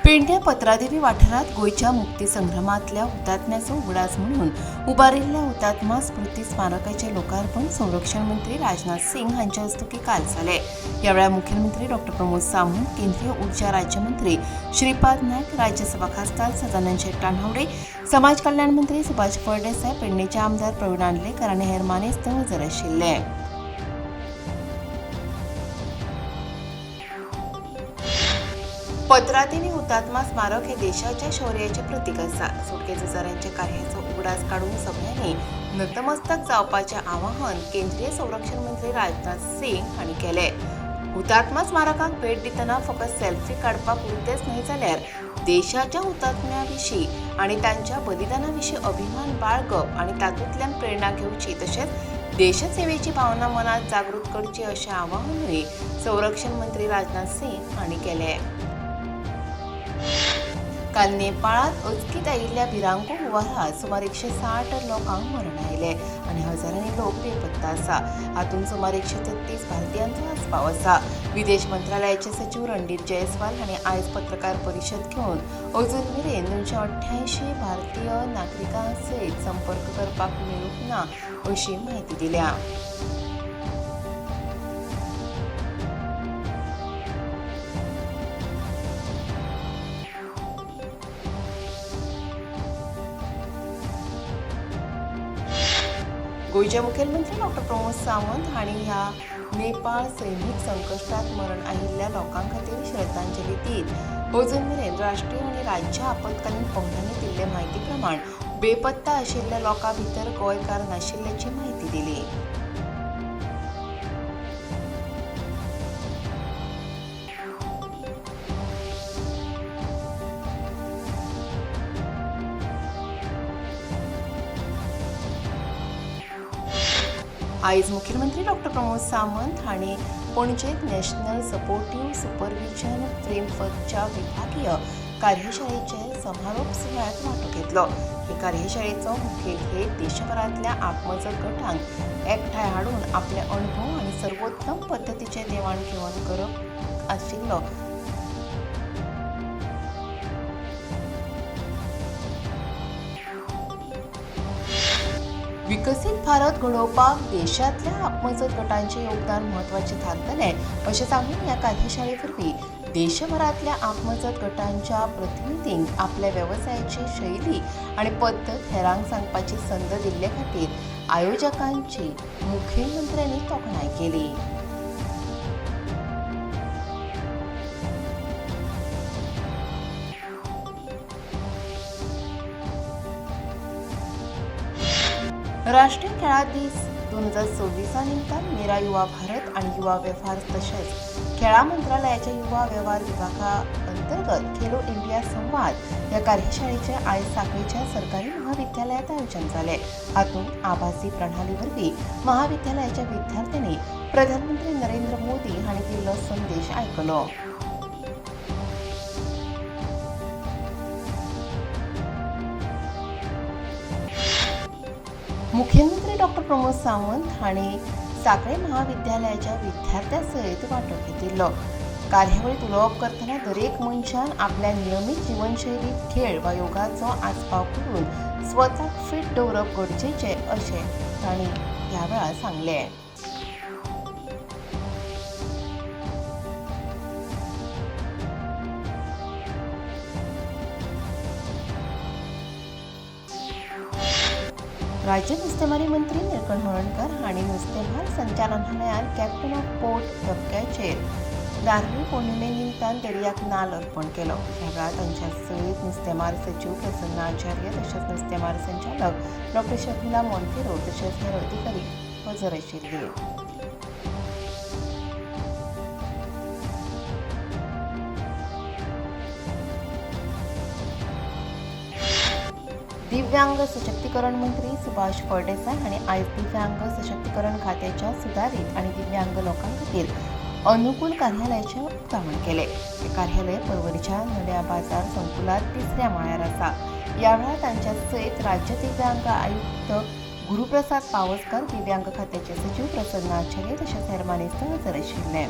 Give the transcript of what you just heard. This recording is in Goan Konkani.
पेडण्या पत्रादेवी वाठारांत गोंयच्या मुक्तीसंग्रामांतल्या हुतात्म्याचो उगडास म्हणून उबारिल्ल्या हुतात्मा स्मृती स्मारकाचें लोकार्पण संरक्षण मंत्री राजनाथ सिंग हांच्या हस्तुकीं काल जालें. ह्या वेळार मुखेलमंत्री डॉ प्रमोद सावंत, केंद्रीय उर्जा राज्यमंत्री श्रीपाद नायक, राज्यसभा खासदार सदानंद शेट तानावडे, समाज कल्याण मंत्री सुभाष फळदेसाय, पेडणेचे आमदार प्रवीण आर्लेकर आनी हेर मानेस्त हजर आशिल्ले. पत्रादेवी हुतात्मा स्मारक हे देशाच्या शौर्याचें प्रतीक आसा. सुटके झुजाऱ्यांच्या कार्याचो उगडास काडून सगळ्यांनी नतमस्तक जावपाचें आवाहन केंद्रीय संरक्षण मंत्री राजनाथ सिंग हांणी केलें. हुतात्मा स्मारकाक भेट दितना फकत सेल्फी काडपा पुरतेच न्हय जाल्यार देशाच्या हुतात्म्या विशीं आनी तांच्या बलिदाना विशीं अभिमान बाळगप आनी तातूंतल्यान प्रेरणा घेवची तशेंच देशसेवेची भावना मनात जागृत करची अशें आवाहनूय संरक्षण मंत्री राजनाथ सिंग हांणी केलें. काल नेपाळांत अचकीत आयिल्ल्या भिरांकूळ हुंवारांत सुमार 160 लोकांक मरण आयलें आनी हजारांनी लोक बेपत्ता आसा. हातूंत सुमार 133 भारतीयांचो आस्पाव आसा. विदेश मंत्रालयाचे सचीव रणधीर जयस्वाल हांणी आयज पत्रकार परिशद घेवन अजून मेरेन 288 भारतीय नागरिकां सयत संपर्क करपाक मेळूंक ना अशी म्हायती दिल्या. गोंयचे मुखेलमंत्री डॉ प्रमोद सावंत हांणी ह्या नेपाळ सैमीक संकश्टात मरण आयिल्ल्या लोकां खातीर श्रद्धांजली दीत अजून मेरेन राष्ट्रीय आनी राज्य आपत्कालीन पंगडांनी दिल्ले म्हायती प्रमाण बेपत्ता आशिल्ल्या लोकां भितर गोंयकार नाशिल्ल्याची म्हायती दिली. आयज मुखेलमंत्री डॉ प्रमोद सावंत हांणी पणजेंत नॅशनल सपोर्टीव सुपरविजन फ्रेमवर्कच्या विभागीय कार्यशाळेचे समारोप सुवाळ्यांत वांटो घेतलो. हे कार्यशाळेचो मुखेल हेत देशभरांतल्या आपमजत गटांक एकठांय हाडून आपले अणभव आनी सर्वोत्तम पद्दतीचें देवाण घेवाण करप आशिल्लो. विकसीत भारत घडोवपाक देशांतल्या आपमजत गटांचें योगदान म्हत्वाचें थारतलें अशें सांगून ह्या कार्यशाळे वरवीं देशभरांतल्या आपमजत गटांच्या प्रतिनिधींक आपल्या वेवसायाची शैली आनी पद्दत हेरांक सांगपाची संद दिल्ले खातीर आयोजकांची मुखेलमंत्र्यांनी तोखणाय केली. राष्ट्रीय खेळां दीस 2026 निमतान मेरा युवा भारत आनी युवा वेव्हार तशेंच खेळां मंत्रालयाच्या युवा वेव्हार विभागा अंतर्गत खेलो इंडिया संवाद ह्या कार्यशाळेचें आयज सांखळेच्या सरकारी महाविद्यालयांत आयोजन जालें. हातूंत आभासी प्रणाली वरवीं महाविद्यालयाच्या विद्यार्थ्यांनी प्रधानमंत्री नरेंद्र मोदी हांणी दिल्लो संदेश आयकलो. मुखेलमंत्री डॉ प्रमोद सावंत हांणी सांखळे महाविद्यालयाच्या विद्यार्थ्यां सयत वांटो घेतिल्लो. कार्यावळींत उलोवप करतना दरेक मनशान आपल्या नियमीत जिवनशैलींत खेळ वा योगाचो आस्पाव करून स्वताक फिट दवरप गरजेचें अशें तांणी ह्या वेळार सांगलें. राज्य नुस्तेमारी मंत्री निळकंठ हळर्णकर हांणी नुस्तेमार संचालनालयान कॅप्टन ऑफ पोर्ट धपक्याचेर नारळी पौर्णिमे निमतान दर्याक नाल अर्पण केलो. ह्या वेळार तांच्या सयत नुस्तेमार सचीव प्रसन्न आचार्य तशेंच नुस्तेमार संचालक डॉ शर्मिला मोंतेरो तशेंच हेर अधिकारी हजर आशिल्ले. दिव्यांग सशक्तीकरण मंत्री सुभाष फळदेसाय हांणी आयज दिव्यांग सशक्तीकरण खात्याच्या सुदारीत आनी दिव्यांग लोकां खातीर अनुकूल कार्यालयाचें उक्तावण केलें. हें कार्यालय पर्वरीच्या नव्या बाजार संकुलांत तिसऱ्या माळ्यार आसा. ह्या वेळार तांच्या सयत राज्य दिव्यांग आयुक्त गुरुप्रसाद पावसकर, दिव्यांग खात्याचे सचीव प्रसन्न आचार्य तशेंच हेर मानेस्त हजर आशिल्ले.